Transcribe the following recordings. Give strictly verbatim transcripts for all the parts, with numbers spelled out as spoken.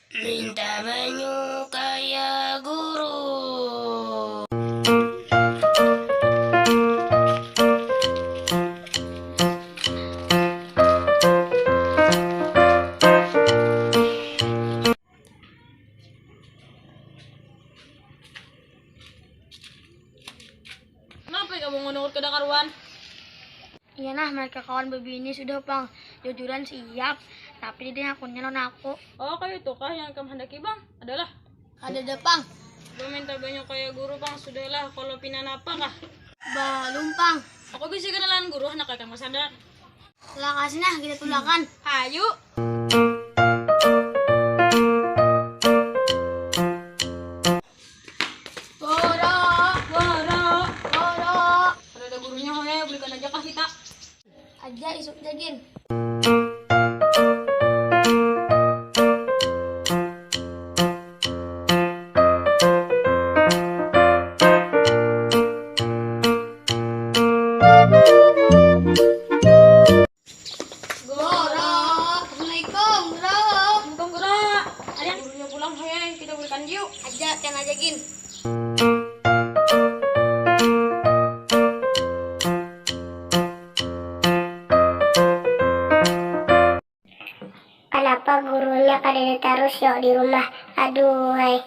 Minta banyu kaya guru. Kenapa kamu ngunut kada karuan? Iya nah, mereka kawan bebini sudah pang. Jujuran siap, tapi dia akunnya lawan aku. Oh, kayak itu kah yang kamu handaki, Bang? Adalah. Ada ada pang. Bang minta banyak kayak guru, Bang. Sudahlah, kalau pina napa kah? Belum pang. Aku bisa kenalan guru, anak kayak kamu sadar. Lakasnya kita tulakan. Ayo. Goro, goro, goro. Kada ada gurunya, hoya bulikan aja kah kita? Aja isuk jagin. Guru. Assalamualaikum, Guru. Assalamualaikum, Guru. Ada gurunya pulang, hei, kita berikan yuk. Aja, pian aja, Gin. Kenapa gurunya kadada tarus yo di rumah? Aduh hai.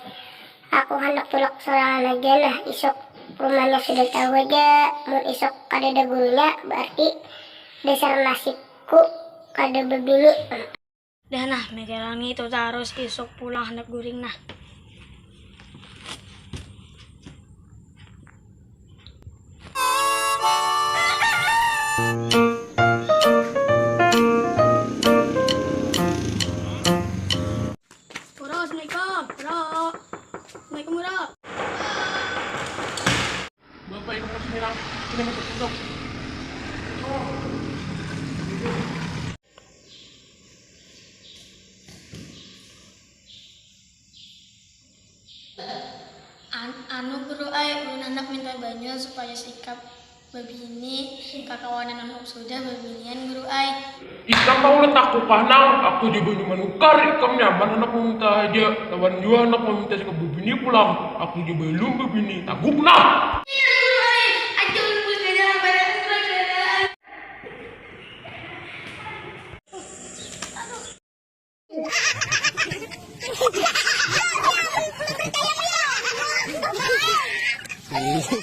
Aku handak tulak sorangan haja nah isuk. Rumahnya sudah tahu haja, mun isuk kadada gurunya, berarti dasar nasibku kada babini. Dah nah, mikirangi itu tarus, isuk pulang handak guring nah. Guru, assalamualaikum. Guru. Assalamualaikum, Guru. Bapak Ibu Muslimin, ini masuk untuk. An- anu guru ai, ulun handak minta banyu supaya sikap babini kakawanan anu sudah babinian guru ai. Ikam maulah taku kah nang, aku ja banyu manukar, ikam nyaman handak maminta haja, lawan jua handak maminta sikap babini pulang, aku ja balum babini, taguk nah.